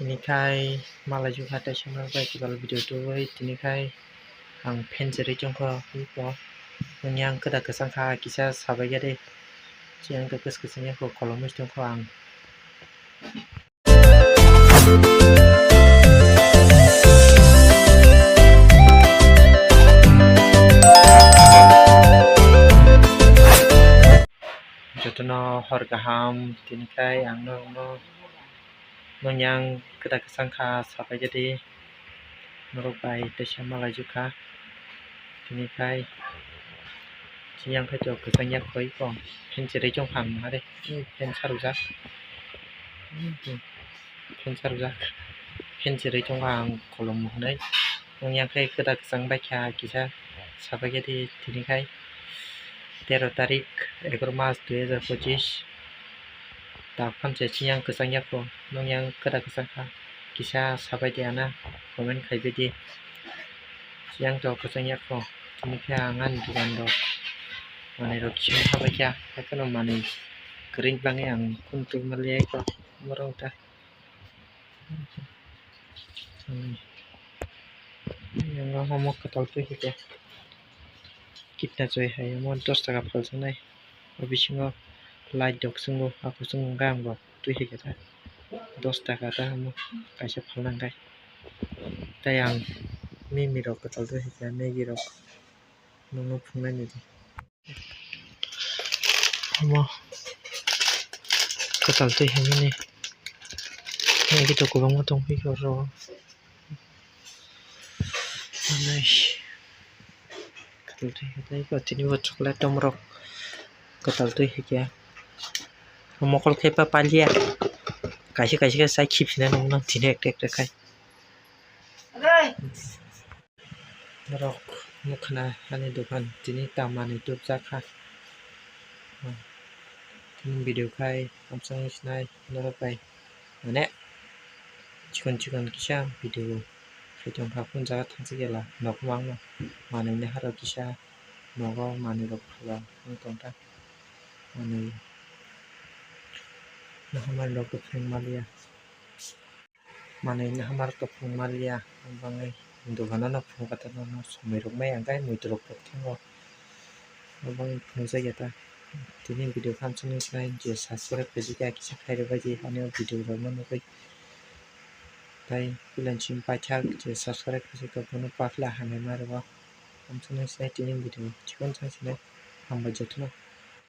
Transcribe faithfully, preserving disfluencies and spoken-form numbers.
Tini khai malai jukha tei songno bai kwtal video tubui tini khai ang phencherwi tongkho iko. Nungni ang kwda kwchang kha kisa sabaikha de. Chiyang khe kwchwng kwchwng yakho kolomwi tongkho ang. Jotono hor kaham tini khai ang norokno nungni ang kwda kwchang kha sabaikha de. Norok bai teisa malai jukha. Tini khai chiyang khai to kwchang yak khoi ko. Phencherwi tongkha ang hare. Phensa rwjak. Phensa rwjak. Phencherwi tongkha ang kolom hwnwi. Nungni ang khai kwda kwchang baikha kisa sabaikha de tini khai. Tero tarik, egaroh mas dui hajar pochis. Tak phan se chiyang kwchang yakho. Nungni ang kwda kwchang kha. Kisa sabai di ana, comment khaibai di. Chiyang to kwchang yakho. Tini khe ang ani dukan rok manwi rok kisa sabai kha. Haikheno manwi kwrwi bangwi ang khum twi maliya kho. Borok ta. Yang omo kwtal twi khe. Kitna choi hai omo dos taka phaljaknai. O bisingo light rok chwngo, a kuchuk wngkha ang bo twi hai khe ta dos taka ta omo kaisa phalna hwnkhe. Tei ang mimi rok kwtal twi hai khe, Maggi rok nungno phunuknai nini. Omo kwtal twi hai mani Maggi rok kwbangma tongphikha oro. Manai kwtal twi hai tei tini bo chocolate tomrok kwtal twi hai khe mokol khe pa palia kaisa kaisa khe sai khipsina nangmano tini ekta ekta khai. Norok nukha na ani dokan tini ta manwi tubjak kha. Tini video khai amsong sinai norok bai mane chikon chikon kisa video khai tongkha phone jaga thangsi gela nokmang no manwi naharo kisa nogo manwi rok phala wng tongkha manwi nahamari rok kwphring maliya. Manwi nahamar rok phung maliya, bangwi dogano no phung kha, tei nono somoi rok maya hwnkhe muitu rok pok thango, bangwi phunukjak ya ta. Tini video khe amsong sinai je subscribe khaijak ya kisa khairokbai di, ani o video rok no nugwi tei puila chini paithak je subscribe khaijak ya bono paphila hamya ma rwgo. Amsong sinai tini video chikon chang sinai hambai jotono.